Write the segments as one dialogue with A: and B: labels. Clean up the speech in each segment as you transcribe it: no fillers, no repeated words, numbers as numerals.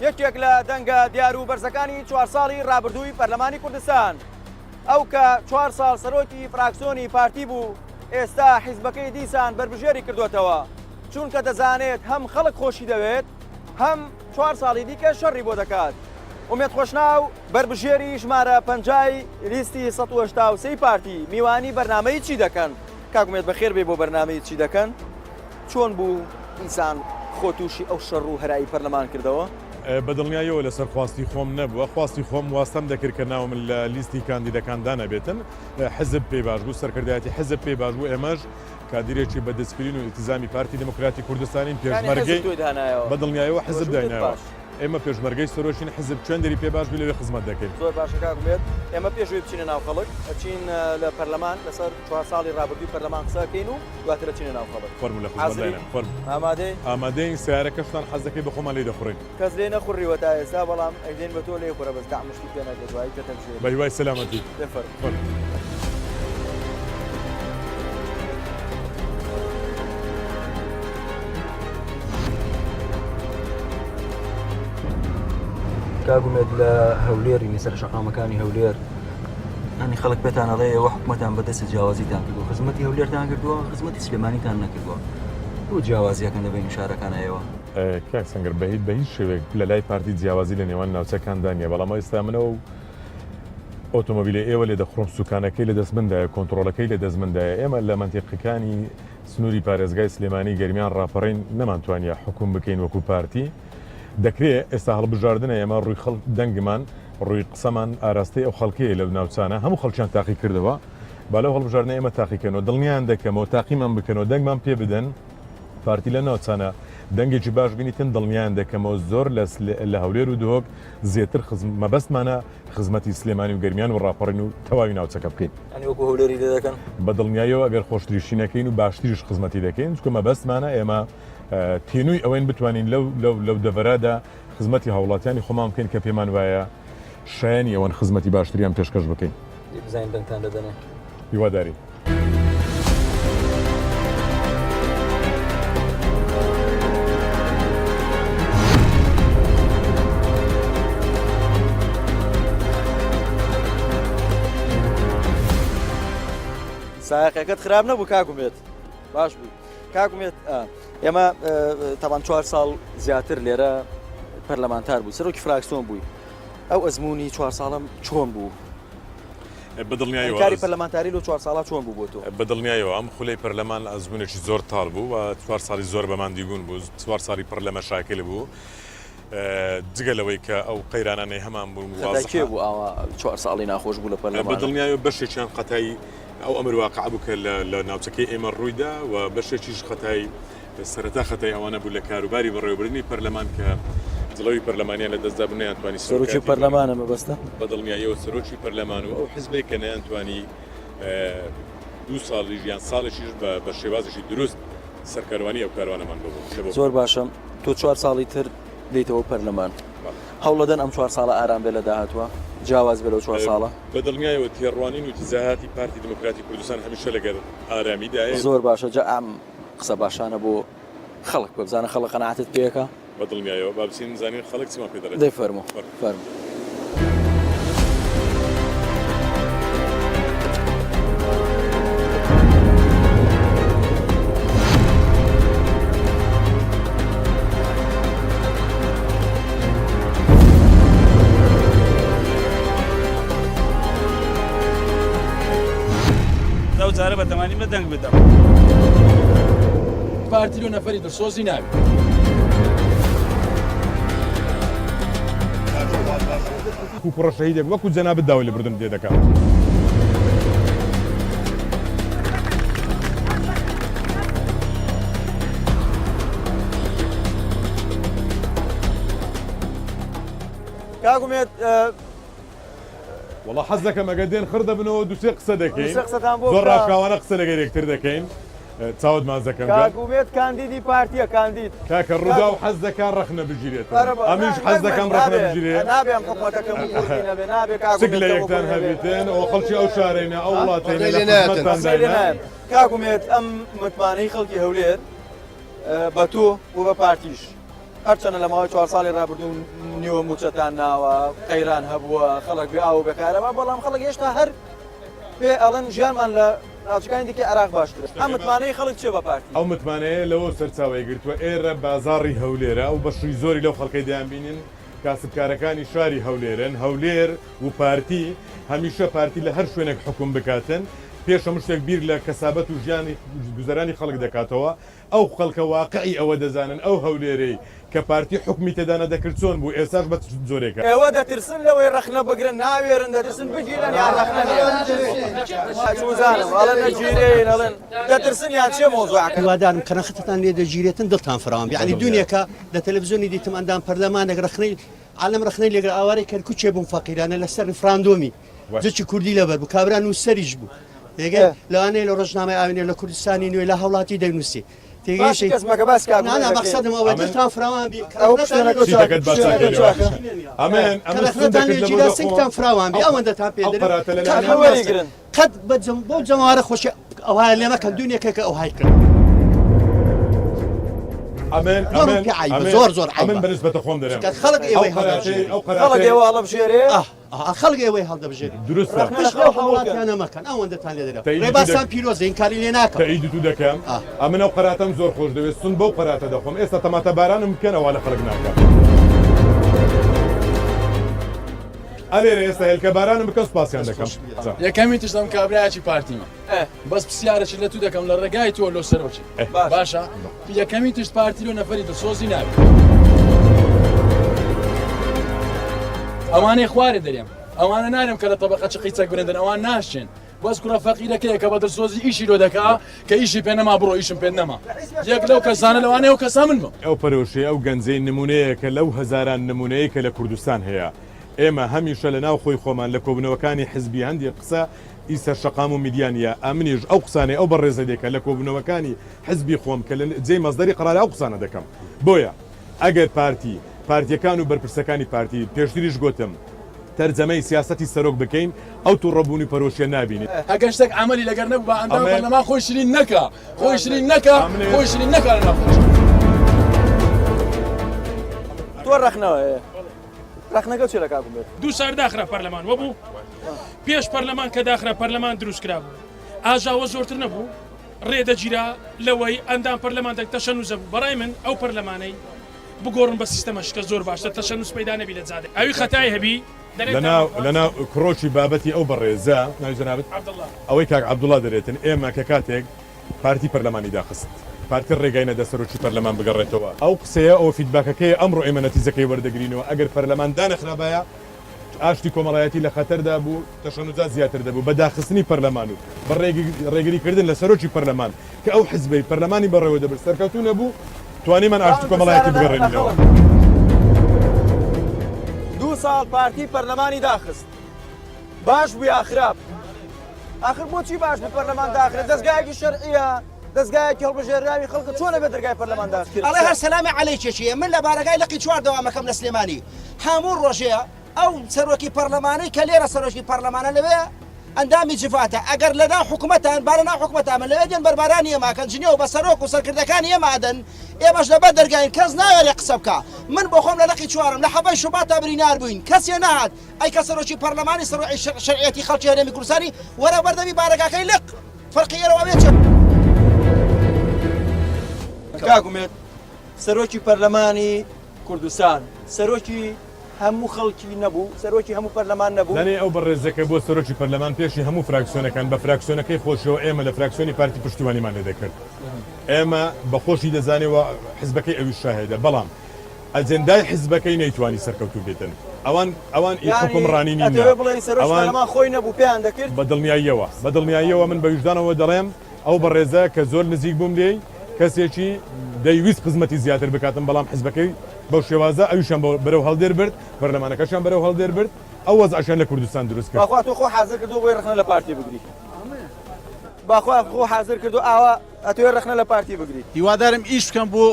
A: یەکێک لە دەنگە دیار و بەرزەکانی چوار ساڵی ڕابردووی پەرلەمانی کوردستان. ئەو کە چوار ساڵ سەرۆکی فراکسیۆنی پارتی بوو، ئێستا حیزبەکەی دیسان بەربژێری کردۆتەوە، چونکە دەزانێت هەم خەڵک خۆشی دەوێت، هەم چوار ساڵی دیکە شەڕی بۆ دەکات. ئومێد خۆشناو، بەربژێری ژمارە پەنجای لیستی 183 ی پارتی، میوانی بەرنامەی چی دەکەن؟ کاک ئومێد بەخێر بێی بۆ بەرنامەی چی دەکەن؟ چۆن بوو دیسان خۆت تووشی ئەو شەڕ و هەرای پەرلەمان کردەوە؟
B: بە دڵنیاییەوە لەسەر خواستی خۆم نەبووە، خواستی خۆم واستەم دەکرد کە ناوم لە لیستی کاندیدەکاندا نەبێتن، حزب پێی باش بوو، سەرکردایەتی حزب پێی باش بوو، ئێمەش کادیرێکی بە دیسپلین و ئیلتیزامی پارتی دیموکراتی کوردستانین، پێشمەرگەی بە دڵنیایەوە حزب داینایەوە. ئێمە پێشمەرگەی سەرۆکین، حزب کوێندەری پێ باش بی لەوێ خزمەت دەکەین.
A: زۆر باشە کاک ئومێد، ئێمە پێش ئەوەی بچینە ناو خەڵک، ئەچین لە پەرلەمان لەسەر چوار ساڵی ڕابردووی پەرلەمان قسە ئەکەین و دواتر ئەچینە ناو خەڵک.
B: فەرموو لە خزمەتداین. فەرموو.
A: ئامادەی؟
B: ئامادەین، سەیارەکەشتان حەز دەکەی بە خۆمان لێی دەخوڕین.
A: کەس لێی نەخوڕیوە تا ئێستا، بەڵام ئەیدەین بە تۆ لێی خوڕە بەس دەعمشتی پێ نەکە دوایی کەتەک ژێری.
B: بە هیوای سەلامەتی.
A: دە فەرموو. فەرموو. کاک ئومێد لە هەولێری لەسەر شەقامەکانی هەولێر ینی خەڵک پێتان ئەڵێ ئێوە حکومەتان بەدەست جیاوازیتان کردووە خزمەتی هەولێرتان کردووە خزمەتی سلێمانیتان نەکردووە بۆ جیاوازیەکەن لە بینی شارەکان ئێوە؟
B: کاک سەنگەر بە بە هیچ شێوەیەک لە لای پارتی جیاوازی لە نێوان ناوچەکاندا نییە بەڵام ئێستا منەوە و ئۆتۆمۆبیلە ئێوە لێ دەخڕم سوکانەکەی لە دەست مندایە کۆنتڕۆڵەکەی لە دەست مندایە ئێمە لە مەنتیقەکانی سنووری پارێزگای سلێمانی گەرمیان ڕاپەڕین نەمانتوانیە حکوم بکەین وەکو پارتی دەکرێ ئێستا هەڵبژاردنە ئێمە ڕووی خەڵک دەنگمان ڕووی قسەمان ئاراستەی ئەو خەڵکەیە لەو ناوچانە هەموو خەڵکیان تاقی کردەوە با لەو هەڵبژاردنە ئێمە تاقیکەنەوە دڵنیان دەکەمەوە تاقیمان بکەنەوە دەنگمان پێ بدەن پارتی لە ناوچانە دەنگێکی باش بینیتن دڵنیان دەکەمەوە زۆر لە هەولێر و دهۆک زیاتر مەبەستمانە خزمەتی سلێمانی و گەرمیان و ڕاپەڕین و تەواوی ناوچەکە بکەین.
A: یانی وەکو هەولێری لێ دەکەن؟
B: بە دڵنیاییەوە ئەگەر خۆشتریشی نەکەین و باشتریش خزمەتی دەکەین، چونکە مەبەستمانە ئێمە تینووی ئەوەین بتوانین لەو لەو لەو دەڤەرەدا خزمەتی هاوڵاتیانی خۆمان بکەین کە پێمان وایە شایەنی ئەوەن خزمەتی باشتریان پێشکەش بکەین.
A: دەی بزانین دەنگتان دەدەنێ.
B: هیوادارین.
A: سایەقەکەت خراپ نەبوو کاک ئومێد باش بوو کاک ئومێد ئێمە تەبان چوار ساڵ زیاتر لێرە پەرلەمانتار بوو سەرۆکی فراکسیۆن بووی ئەو ئەزمموی چوار ساڵم چۆن بوو
B: بە دڵنیایەوە
A: کاری پەرلەمانتاری لەو چوار ساڵە چۆن بوو بۆ تۆ؟
B: بە دڵنیایەوە ئەم خولەی پەرلەمان ئەزموونێکی زۆر تاڵ بوو و چوار ساڵی زۆر بە ماندیبوون بوو، چوار ساڵی پڕ لە مەشاکل بوو. جگە لەوەی کە ئەو قەیرانانەی هەمان بوون
A: خەتای کێ بوو ئاوا چوار ساڵی ناخۆش بوو لە پەرلەمان؟
B: بە دڵنیایەوە بەشێکیان خەتای ئەو ئەمر واقع بوو کە لە ناوچەکەی ئێمە ڕوویدا و بەشێکیش خەتای سەرەتا خەتای ئەوانە بوو لە کاروباری بەڕێوەبردنی پەرلەمان کە جڵەوی پەرلەمانیان لە دەستدا بوو نەیانتوانی
A: سەرۆکی پەرلەمانە مەبەستە؟
B: بە دڵنیاییەوە سەرۆکی پەرلەمان و ئەو حزبێک کە نەیانتوانی دوو ساڵیش یان ساڵێکیش بە شێوازێکی دروست سەرکاروانی ئەو کاروانەمان ببوو.
A: زۆر باشە تۆ چوار ساڵی تر دێیتەوە پەرلەمان هەوڵەدەن ئەم چوار ساڵە ئارام بێ لە داهاتووە جیاواز بێ لەو چوار ساڵە؟
B: بە دڵنیایەوە تێڕوانین و ئیتیجاهاتی پارتی دیموکراتی کوردستان هەمیشە لەگەر ئارامیدایە.
A: زۆر باشە جا ئەم قسە باشانە بۆ خەڵک بکە بزانە خەڵک قەناعەتت پێ ئەکا؟
B: بە دڵنیایەوە با بچین بزانین خەڵک چیمان پێ دەڵێت.
A: دەی فەرموو فەرموو.
C: ئەو جارە بەتەمانی بە دەنگ بدەم.
D: پارتی لۆ نەفەری دڵسۆزی ناوێ.
B: کو کوڕە شەهیدێک وەکو جەنابت داوای لێبوردنت لێ دەکات.
A: کاک ئومێد
B: وەڵا حەز دەکەم ئەگەر دێن خڕ دەبنەوە دوسێ قسە دەکەین
A: زۆر
B: ڕاشکاوانە قسە لەگەر یەکتر دەکەین چاوت ماچ دەکەم
A: کاک ئومێد کاندیدی پارتیە کاندید
B: کاکە ڕووداو حەز دەکا ڕەخنە بگیرێت ئەمیش حەز دەکەم ڕەخنە بگیرێ
A: نابێ ئەم حکومەتەکە موکوڕی نەبێ نابێ کاک
B: چک لە یەکتان هەبێتن ئەو خەڵکی ئەو شارەینە ئەو وڵاتەینە لە خزمەتتانداینە
A: کاک ئومێد ئەم متمانەی خەڵکی هەولێر بە تۆ و بە پارتیش. هەرچەنە لە ماوەی چوار ساڵی ڕابردوو نیوە مووچەتان ناوە، قەیران هەبووە، خەڵک بێ ئاو و بێ کارەبا، بەڵام خەڵک هێشتا هەر پێ ئەڵێن ژیانمان لە ناوچەکانی دیکەی عێراق باشترە. ئەم متمانەی خەڵک چییە بە پارتی؟
B: ئەو متمانەیە لەوە سەرچاوەی گرتووە ئێرە بازاڕی هەولێرە، ئەو بەشی زۆری لەو خەڵکەی دەیانبینین کاسبکارەکانی شاری هەولێرن، هەولێر و پارتی، هەمیشە پارتی لە هەر شوێنێک حوکم بکاتن پێش هەموو شتێک بیر لە کەسابەت و ژیانی گوزەرانی خەڵک دەکاتەوە، ئەو خەڵکە واقعی ئەوە دەزانن ئەو هەولێرەی کە پارتی حوکمی تێدا نەدەکرد چۆن بوو ئێستاش بە چ جۆرێکە.
A: ئێوە دەترسن لەوەی ڕەخنە بگرن ناوێرن دەترسن بگیرن یان ڕەخنە نیە چوزانم ئەڵێن نەگیرێین ئەڵێن دەترسن یان چیە مەوزوعەکە.
E: هیوادارم کە ڕەخنەتان لێ دەگیرێتن دڵتان فراوان بێ یانی دونێکە لە تەلەفزیۆنی دیتم ئەندام پەرلەمانێک ڕەخنەی عالەم ڕەخنەی لێگرت ئاوارەی کەرکوکێ بووم فەقیرانە لەسەر ڕیفراندۆمی جەکی کوردی لەبەر بوو کابرا نووسەریش بوو تێگەی لەوانەیە لە ڕۆژنامەی ئاوێنە لە کوردستانی نوێ لە هاوڵاتی دەنووسی تێگەیشتی
A: کەس مەکە باس کاک
E: نا نا مەقسەدم ئەوە دڵتان فراوان بی
A: ئەو پشتێنەکە
B: چی دەکەت باس ئەمن
E: کە ڕەخنەتان لێ گیرا سنگتان فراوان بی ئەوەندەتان پێ
B: ئەو
E: دەرێ
B: قەراتە لە
E: کاک
B: لایەن
E: هەڵمەت
A: وەریگرن
E: قەت بە جەم بەو جەماوەرە خۆشی ئەوها لێ مەکەن دونیەکە کە ئەوهای کرد
B: ئەمن
E: زۆر
B: ئەمن
E: پێ عەیبە
B: ئەمن
E: زۆر زۆر
B: ئەمن
E: عەیبە
B: بە نسبەتە خۆم دەرێم
E: چونکە خەڵک
B: ئەو
E: ئێوەی
B: قەراتەی
E: هەڵدەبژێری
B: ئەو
A: خەڵک
B: قەراتەی
A: ئێوە هەڵەبژێرێ
E: ئاه ئاه خەڵک ئێوەی هەڵدەبژێری
B: دروستە
A: ڕەخنە لە
E: پشت لەو
A: خەڵک قبوڵ کەن
E: هاوڵاتیانە مەکەن ئەوەندەتان لێ دەرێم
B: تەئیدت
E: ڕێبازتان
B: دەک
E: پیرۆزە ئینکاری لێ ناکەم
B: تەئیدت دەکەم
E: ئاه
B: ئەمن ئەو قەراتەم زۆر خۆش دەوێت سون بەو قەراتە دەخۆم ئێستا تەماتە بارانم بکەن ئەوا لە خەڵک ناکەم ئەلێرە ئێستا هێلکە بارانم بکەن سوپاسیان
E: دەست
B: دەکەم
E: خۆش بێت.
D: یەکەمی تشتم کابرایەکی پارتیمە بەس پرسیارێکی لە تو دەکەم لە ڕێگای تۆ لۆ سەرۆکی باشە یەکەمی تشت پارتی لۆ نەفەری دڵسۆزی ناوێت ئەوانەی خوارێ دەرێم ئەوانە نارێم کە لە تەبقە چقی چەک برندن ئەوان ناشێن بەس کوڕە فەقیرەکەیە کە بە دڵسۆزی ئیشی لۆ دەکا کە ئیشی پێ نەما بڕۆ ئیشم پێ نەما یەک لەو کەسانە لەوانەیە ئەو کەسە من بم.
B: ئەو پەرۆشەی ئەو گەنجەی نمونەیەکە لەو هەزاران نمونەیەی کە لە کوردستان هەیە. ئێمە هەمیشە لە ناو خۆی خۆمان لە کۆبونەوەکانی حزبی هەندێک قسە ی سەر شەقام و میدیا نیە، ئەمنیش ئەو قسانەی ئەو بەڕێزە دەکا لە کۆبونەوەکانی حزبی خۆم کە لە جێی مەسدەری قەرارە ئەو قسانە دەکەم. بۆیە ئەگەر پارتی، پارتیەکان و بەرپرسەکانی پارتی، پێشتریش گۆتم، تەرجەمەی سیاسەتی سەرۆک بکەین ئەو توڕەبوون و پەرۆشیە نابینین.
D: ئەگەر شتێک عەمەلی لەگەر نەبوو با ئەندام پەرلەمان خۆی شیرین نەکا خۆی شیرین نەکا خۆی شیرین نەکا لە ناخۆشی.
A: تۆ ڕەخنەوە ڕەخنەکە چیە لە کاک ئومێد؟
F: دوو سار داخرا پەرلەمان وەبوو پێش پەرلەمان کە داخرا پەرلەمان دروست کرابوو ئاژاوە زۆرتر نەبوو ڕێ دەگیرا لەوەی ئەندام پەرلەمان دەک تەشەنوزە بوو بەڕای من ئەو پەرلەمانەی بگۆڕن بە سیستەمە شکە زۆر باشتر تەشەنوز پەیدا نەبی لە جادە ئەوی خەتای هەبی دەرێ
B: لەناو لەناو کڕۆکی بابەتی ئەو بەڕێزە ناوی جەنابت
F: عەبدوڵا.
B: ئەوەی کاک عەبدوڵا دەرێتن ئێمە کە کاتێک پارتی پەرلەمانی داخست پارتی ڕێگای نەدا سەرۆکی پەرلەمان بگەڕێتەوە ئەو قسەیە ئەوە فیدباکەکەیە ئەمڕۆ ئێمە نەتیجەکەی وەردەگرینەوە ئەگەر پەرلەمان دانەخرابایە ئاشتی کۆمەڵایەتی لە خەتەردا بوو، تەشەنوجات زیاتر دەبوو، بە داخستنی پەرلەمان و بە ڕێگری کردن لە سەرۆکی پەرلەمان کە ئەو حزبەی پەرلەمانی بەڕێوە دەبرد سەرکەوتوو نەبوو، توانیمان ئاشتی کۆمەڵایەتی بگەڕێنینەوە.
A: دوو ساڵ پارتی پەرلەمانی داخست باش بوو یا خراپ؟ ئاخر بۆچی باش بوو پەرلەمان داخرێت؟ دەزگایەکی شەرعیە، دەزگایەکی هەڵبژێراوی خەڵکە چۆن ئەبێت دەرگای پەرلەمان داخرێت؟
G: ئەڵێ هەر سەلامی عەلەیکێکی من لە بارەگای لقی چوار دەوامەکەم لە سلێمانی هەموو ڕۆژێ ئەو سەرۆکی پەرلەمانەی کە لێرە سەرۆکی پەرلەمانە لەوێ ئەندامی جڤاتە ئەگەر لەناو حکومەتان با لەناو حکومەتان بن لەوێ دێن بەربارانی ئێمە ئەکەن جنێو بە سەرۆک و سەرکردەکانی ئێمە ئەدەن ئێمەش لەبەر دەرگاین کەس ناوێرێ قسە بکا من بۆ خۆم لە لقی چوارم لە حەڤەی شوباتا برینار بووین کەسێ نەهات ئەی کە سەرۆکی پەرلەمانی سەرۆکی شەرعیەتی خەڵکی هەرێمی کوردستانی وەرە بەردەمی بارەگاکەی لق فەرقی ئێرە و ئەوێ چیە؟
A: کاک ئومێد سەرۆکی پەرلەمانی کوردستان سەرۆکی هەموو خەڵکی نەبوو، سەرۆکی هەموو پەرلەمان نەبوو.
B: زانی ئەو بەڕێزە کە بووە سەرۆکی پەرلەمان پێشی هەموو فراکسیۆنەکان بە فراکسیۆنەکەی خۆشیەوە ئێمە لە فراکسیۆنی پارتی پشتیوانیمان لێ دەکرد ئێمە بە خۆشی دەزانێ و حزبەکەی ئەویش شاهێدە بەڵام ئەجێندای حزبەکەی نەیتوانی سەرکەوتوو بێتن ئەوان ئەوان ئی
A: یانی
B: حوکمڕانی نین
A: ئەتەوێ بڵێی سەرۆکی
B: ئەوان
A: پەرلەمان خۆی نەبوو پێیان دەکرد؟
B: بە دڵنیاییەوە بە دڵنیاییەوە من بە ویژدانەوە دەڵێم ئەو بەڕێزە کە زۆر نزیک بووم لێی، کەسێکی دەیویست خزمەتی زیاتر بکاتم، بەڵام حزبەکەی بەو شێوازە ئەویشیان بەرەو هەڵدێر برد، پەرلەمانەکەشیان بەرەو هەڵدێر برد، ئەو وەزعەشیان لە کوردستان دروست کرد.
A: باخوا تۆ خۆ حازر کردوە بۆی ڕەخنە لە پارتی بگری باخوا خۆ حازر کردوە ئاوا ئەتەوێ ڕەخنە لە پارتی بگری.
C: هیوادارم ئیش بکەم بۆ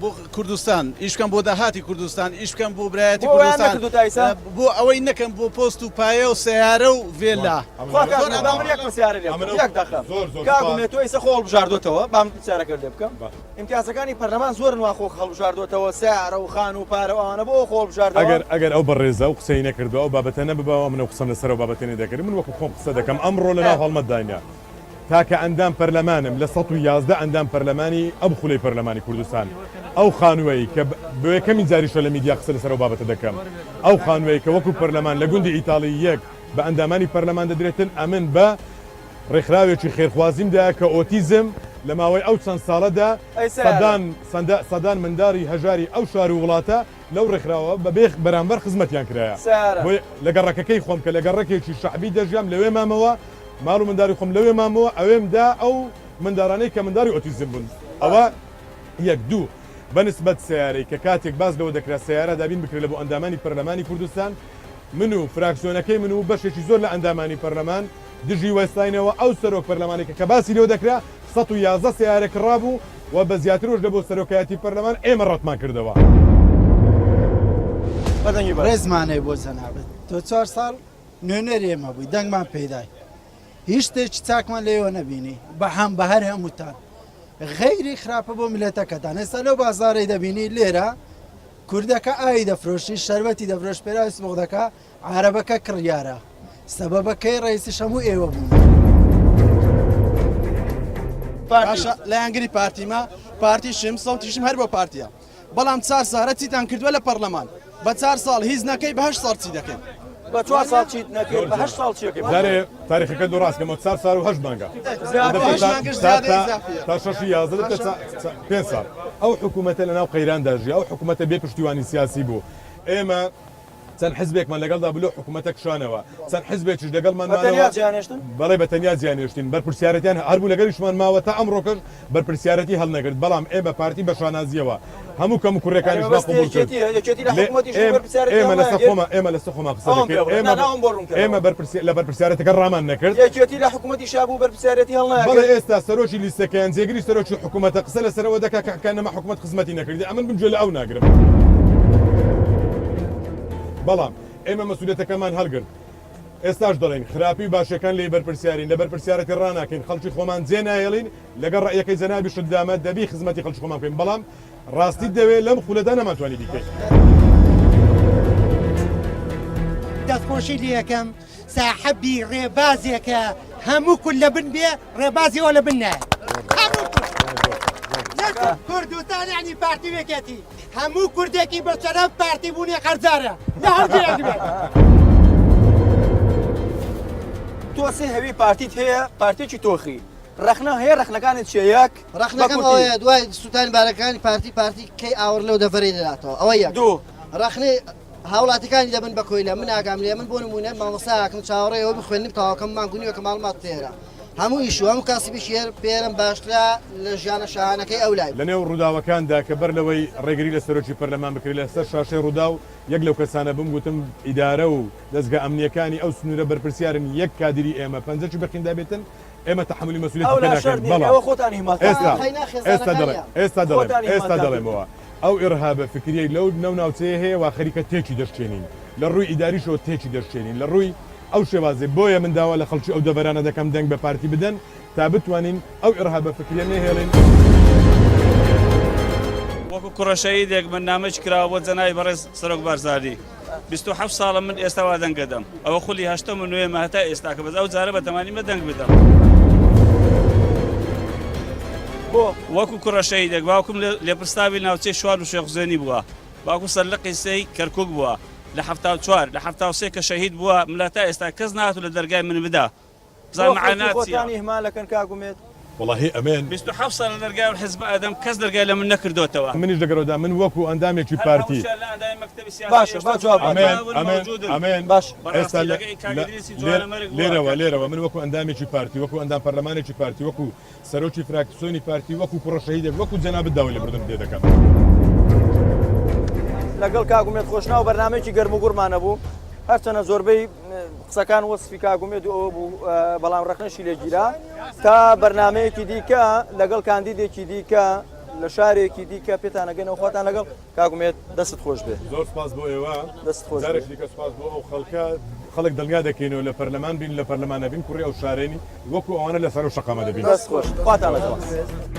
H: بۆ کوردستان ئیش بکەم بۆ داهاتی کوردستان ئیش بکەم بۆ برایەتی
A: بۆ وایان
H: کوردستان
A: نەکردوو تا ئیستا؟
H: بۆ ئەوەی نەکەم بۆ پۆست و پایە و سەیارە و ڤێلا.
A: خوا کاک ئومێد با من یەک پرسیارە لێ بکەم یەک دەقە کاک ئومێد تۆ ئیستا خۆ هەڵبژاردۆتەوە با من پرسیارەکەت لێ بکەم ئیمتیازەکانی پەرلەمان زۆرن وا خۆ هەڵبژاردۆتەوە سەیارە و خانوو و پارە و ئەوانە بۆ خۆ هەڵبژاردەوە؟
B: ئەگەر ئەگەر ئەو بەڕێزە ئەو قسەی نەکردبا ئەو بابەتە نەبباوە من ئەو قسەم لەسەر ئەو بابەتە نەدەکرد من وەکو خۆم قسە دەکەم ئەمڕۆ لەناو هەڵمەتداینە تاکە ئەندام پەرلەمانم لە 111 ئەندام پەرلەمانی ئەم خولەی پەرلەمانی کوردستان ئەو خانووەی کە بۆ یەکەمین جاریشە لە میدیا قسە لەسەر ئەو بابەتە دەکەم ئەو خانووەی کە وەکو پەرلەمان لە گوندی ئیتاڵی یەک بە ئەندامانی پەرلەمان دەدرێتن ئەمن بە ڕێکخراوێکی خێرخوازیم دایە کە ئۆتیزم لە ماوەی ئەو چەند ساڵەدا سەدان سەدان منداری هەژاری ئەو شار و وڵاتە لەو ڕێکخراوە بە بێ بەرامبەر خزمەتیان کرایە بۆیە لە گەڕەکەکەی خۆم کە لە گەڕەکێکی شەعبی دەژیام لەوێ مامەوە ماڵ و منداری خۆم لەوێ مامەوە ئەوێم دا ئەو مندارانەی کە منداری ئۆتیزم بوون ئەوە یەک دوو بە نسبەت سەیارەی کە کاتێک باس لەوە دەکرا سەیارە دابین بکرێت لە بۆ ئەندامانی پەرلەمانی کوردستان من و فراکسیۆنەکەی من و بەشێکی زۆر لە ئەندامانی پەرلەمان دژی وەستاینەوە، ئەو سەرۆک پەرلەمانێکە کە باسی لێوە دەکرا 111 سەیارە کڕابوو و بە زیاترۆش لە بۆ سەرۆکایەتی پەرلەمان ئێمە ڕەتمان کردەوە.
I: ڕێزمان هەیە بۆ جەنابت تۆ چوار ساڵ نوێنەری ئێمە بووی دەنگمان پێدای هیچ شتێکی چاکمان لێوە نەبینی بە هەم بە هەر هەمووتان غەیری خراپە بۆ میلەتەکەتان ئێستا لەو بازارەی دەبینی لێرە کوردەکە ئاوی دەفرۆشی شەربەتی دەفرۆش پێراوی سمۆق دەکا عارەبەکە کڕیارە سەبەبەکەی ڕئیسیش هەموو ئێوە بوون.
H: باشە لایەنگری پارتیمە پارتیشم سەوتیشم هەر بۆ پارتیە بەڵام چار سارە چیتان کردووە لە پەرلەمان بە چار ساڵ هیچ نەکەی بە هەشت ساڵ چی دەکەی؟
A: بە چوار ساڵ چیت نەکرد بە هەشت ساڵ چیەکەی؟
B: جارێ تاریخەکە دوو ڕاست کەمەوە چار ساڵ و هەشت مانگە تا شەشی 11 دەبێتە پێنج ساڵ ئەو حکوومەتە لەناو قەیراندا ژیا ئەو حکوومەتە بێ پشتیوانی سیاسی بوو ئێمە چەند حزبێکمان لەگەڵدا بوو لەو حکوومەتە کشانەوە چەند حزبێکیش لەگەڵمان
A: بە تەنیا جیانێشتن؟
B: بەڵێ بە تەنیا جیانێشتین بەرپرسیارەتیان هەربوو لەگەڵیشمان ماوە تا ئەمڕۆکەش بەرپرسیارەتی هەڵنەگرت بەڵام ئێمە پارتی بە شانازیەوە هەموو کەم و کوڕیەکانیشمان قبوڵ کرد ئێمە لەسەر خۆمان ئێمە لەسەر خۆمان قسە دەکەین ئێمە ئێمە لە بەرپرسیارەتەکە ڕامان نەکرد
A: یەکێتی لە حکومەتیشا بوو بەرپرسیارەتی هەڵناگرت
B: بەڵێ ئێستا سەرۆکی لیستەکەیان جێگری سەرۆکی حکومەتە قسە لەسەر ئەوە دەکات کە کە نەما حکومەت خزمەتی نەکردی ئەمن بم گوێ لە ئەو ناگرم بەڵام ئێمە مەسئولیەتەکەمان هەڵگرت ئێستاش دەڵێین خراپی و باشیەکان لێی بەرپرسیارین، لە بەرپرسیارەتی ڕاناکەین، خەڵکی خۆمان جێ ناهێڵین، لەگەڵ ڕەئیەکەی جەنابیشت دامە، دەبی خزمەتی خەڵکی خۆمان بکەین، بەڵام ڕاستیت دەوێ لەم خولەدا نەمانتوانی بیکەین.
J: دەستخۆشی لێکەم ساحەبی ڕێبازێکە هەموو کورد لە بن بێ ڕێبازی ئەو لە بن نایە هەموو کورد نەک کوردستان یعنی پارتی و یەکێتی هەموو کوردێکی بە شەرەف پارتی بوونی قەرزارە لە هەر جێیەک بێت.
A: تۆ سێ هەوی پارتیت هەیە پارتێکی تۆخی ڕەخنە هەیە ڕەخنەکانت چیە یەک
K: ڕەخنەکەم ئەوەیە دوای سووتانی بارەکانی پارتی پارتی کەی ئاوڕ لەو دەڤەرەی دەداتەوە ئەوە یەک دوو ڕەخنەی هاوڵاتیەکانی دەبن بە کۆیلە من ئاگام لێ من بۆ نمونە مامۆستاکم چاوەڕێ ئەوە بخوێنم تەواوکەم مانگ و نیوەکە ماڵمات تێرە هەموو ئیش و هەموو کاسبیش هێر پێرم باشترە لە ژیانە شاهانەکەی ئەو لای.
B: لەنێو ڕووداوەکاندا کە بەر لەوەی ڕێگری لە سەرۆکی پەرلەمان بکرێت لەسەر شاشەی ڕووداو یەک لەو کەسانە بووم گوتم ئیدارە و دەزگا ئەمنییەکانی ئەو سنوورە بەرپرسیارن یەک کادیری ئێمە پەنجەکی بە خیندا بێتن ئێمە تەحەمولی مەسئولیەتی
A: ئەو
B: پێ
A: لا
B: ناکەین
A: شەرت نییە
B: بەڵام
A: ئێوە خۆتان ئیهمال
B: ئێستا
K: قەینا
B: ئێستا دەڵێم
K: خێزانەکانیان.
B: ئێستا دەڵێم
A: خۆتان
B: ئێستا
A: ئیهمالتان کرد.
B: دەڵێمەوە ئەو ئیرهابە فکریەی لەو لەو ناوچەیە هەیە وا خەریکە تێکی دەشکێنین لە ڕووی ئیداریشەوە تێکی دەشکێنین لە ڕووی ئەو شێوازەی بۆیە من داوا لە خەڵکی ئەو دەڤەرانە دەکەم دەنگ بە پارتی بدەن تا بتوانین ئەو ئیڕهابە فکریە نەهێڵین.
C: وەکو کوڕە شەهیدێک من نامەیەکی کراوە بۆ جەنابی بەڕێز سەرۆک بارزانی 27 ساڵە من ئێستا وا دەنگ ئەدەم ئەوە خولی هەشتەم و نوێمە هەتا ئێستاکە بەس ئەو جارە بە تەمانیمە دەنگ بدەم.
A: بۆ؟
C: وەکو کوڕە شەهیدێک باوکم لێپرسراوی ناوچەی شوان و شێخ حوسێنی بووە باوکم سەرلقی سێی کەرکوک بووە لە 74 لە 73 کە شەهید بووە ملا تا ئێستا کەس نەهاتوو لە دەرگای من بدا
A: بۆ
C: بزانە
A: خەڵکی
C: مەعانات چییە.
A: خۆتان ئیهمال ئەکەن کاک ئومێد؟
B: وەڵاهی ئەمن.
C: 27 ساڵ لە دەرگای ئەو حزبە ئەدەم کەس دەرگای لە من نەکردۆتەوە.
B: منیش لەگەرەوەدا من وەکو ئەندامێکی
C: هەر
B: پارتی.
C: هەمووشیان لە ئەندامی مەکتەبی سیاسی
A: باشە با
C: هێشتا
A: جواب
B: ئەمن
A: بداتەوە.
C: ماون
B: ئەمن
C: مەوجودن.
B: ئەمن
A: باش.
B: ئێستا
C: بەڕاستی
B: لە
C: لەگە کاک
B: لە
C: ئیدریسی
B: لێر
C: جوانەمەرگ بووە
B: لێرەوە
C: کە.
B: لێرەوە من وەکو ئەندامێکی پارتی وەکو ئەندام پەرلەمانێکی پارتی وەکو سەرۆکی فراکسیۆنی پارتی وەکو کوڕە شەهیدێک وەکو جەنابت داوای لێبوردنت لێ دەکەم.
A: لەگەڵ کاک ئومێد خۆشناو بەرنامەیەکی گەرموگوڕمان هەبوو هەرچەنە زۆربەی قسەکان وەسفی کاک ئومێد و ئەوە بوو بەڵام ڕەخنەشی لێ گیرا تا بەرنامەیەکی دیکە لەگەڵ کاندیدێکی دیکە. لە شارێکی دیکە پێتانەگەنەوە خواتان لەگەڵ کاک ئومێد دەستت خۆش بێ.
B: زۆر سوپاس بۆ ئێوە.
A: دەستت خۆش بێ.
B: جارێکی دیکە سوپاس بۆ ئەو خەڵکە. خەڵک دڵنیا دەکەینەوە لە پەرلەمان بین لە پەرلەمان نەبین کوڕی ئەو شارەین وەکو ئەوانە لەسەر ئەو شەقامە دەبین.
A: دەست خۆش. خواتان لەگەڵ.